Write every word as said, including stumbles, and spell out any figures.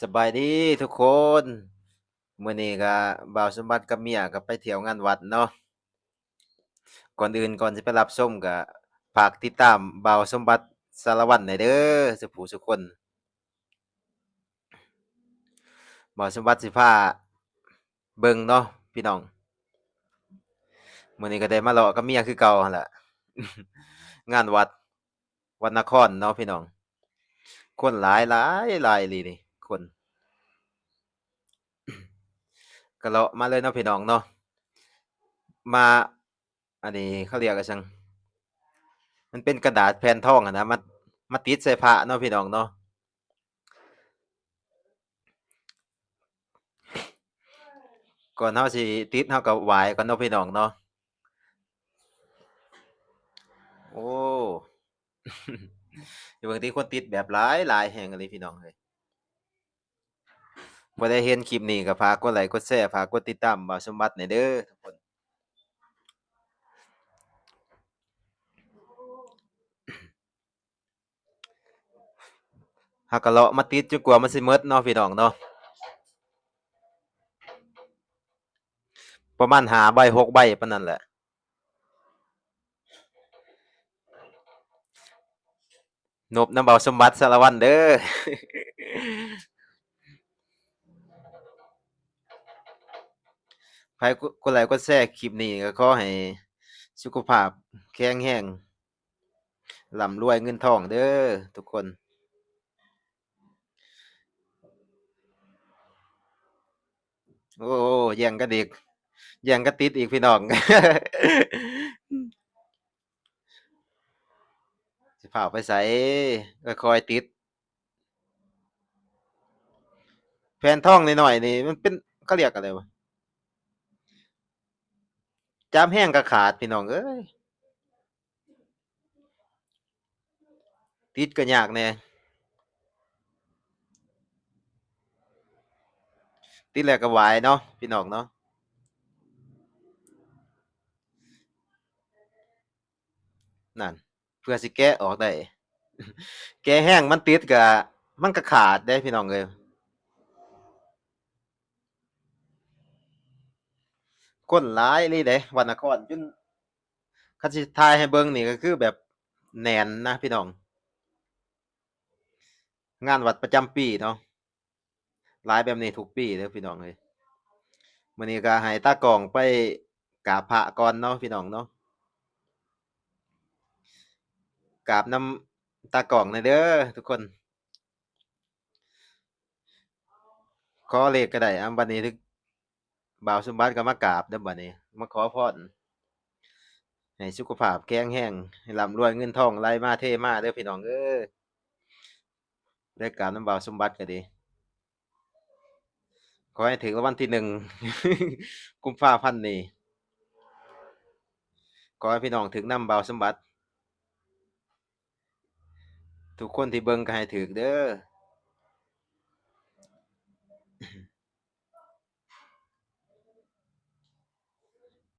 สบายดีทุกคน มื้อนี้ก็บ่าวสมบัติกับเมียก็ไปเที่ยวงานวัดเนาะ ก่อนอื่นก่อนสิไปรับชมก็ฝากติดตามบ่าวสมบัติสารวัตรหน่อยเด้อ สุผู้สุคน บ่าวสมบัติสิพาเบิ่งเนาะพี่น้อง มื้อนี้ก็ได้มาเลาะกับเมียคือเก่าหั่นล่ะ งานวัด วัดนครเนาะพี่น้อง คนหลายหลายหลายอีหลีนี่ คน ก็เลาะมาเลยเนาะพี่น้องเนาะ มา อันนี้เขาเรียกว่าจั่ง มันเป็นกระดาษแผ่นทองอะนะ มา มาติดใส่พระเนาะพี่น้องเนาะ ก่อนเฮาสิติดเฮาก็ไหว้ก่อนเนาะพี่น้องเนาะ โอ้ อยู่เบิ่งที่คนติดแบบหลายหลายแห่งเลยพี่น้องเอ้ย ผู้ใดเห็นคลิปนี้ก็ฝากกดไลค์กดแชร์ ฝากกดติดตามบ่าวสมบัติหน่อยเด้อทุกคน เฮาก็เลาะมาติดจนกว่ามันสิหมดเนาะพี่น้องเนาะ ประมาณห้าใบหกใบปานนั้นแหละ นบนำบ่าวสมบัติสารวัตรเด้อ ใครกดไลค์กดแชร์คลิปนี้ก็ขอให้สุขภาพแข็งแรง ร่ำรวยเงินทองเด้อทุกคน โอ้ แย่งกันอีก แย่งกันติดอีกพี่น้อง สิพาไปไส ค่อยๆติด แผ่นทองน้อยๆนี่มันเป็น เขาเรียกอะไรวะ จับแฮงก็ขาดพี่น้องเอ้ย ติดก็ยากแน่ ติดแล้วก็ไหว้เนาะพี่น้องเนาะ นั่น เพื่อสิแกะออกได้ แกะแฮงมันติดก็ มันก็ขาดเด้พี่น้องเอ้ย คนหลายอีหลีเด้ วัดนคร จน คันสิถ่ายให้เบิ่งนี่ก็คือแบบแน่นนะพี่น้อง งานวัดประจำปีเนาะ หลายแบบนี้ทุกปีเด้อพี่น้องเอ้ย มื้อนี้ก็ให้ตากล้องไปกราบพระก่อนเนาะพี่น้องเนาะ กราบนำตากล้องหน่อยเด้อทุกคน ขอเลขก็ได้ อ่ะ บัดนี้ถึง บ่าวสมบัติก็มากราบเด้อบัดนี้ มาขอพร ให้สุขภาพแข็งแรง ให้ร่ำรวยเงินทองไหลมาเทมาเด้อพี่น้องเอ้ย ได้กราบนำบ่าวสมบัติก็ดี ขอให้ถืกรางวัลที่หนึ่ง กุมภาพันธ์นี้ ขอให้พี่น้องถืกนำบ่าวสมบัติ ทุกคนที่เบิ่งก็ให้ถืกเด้อ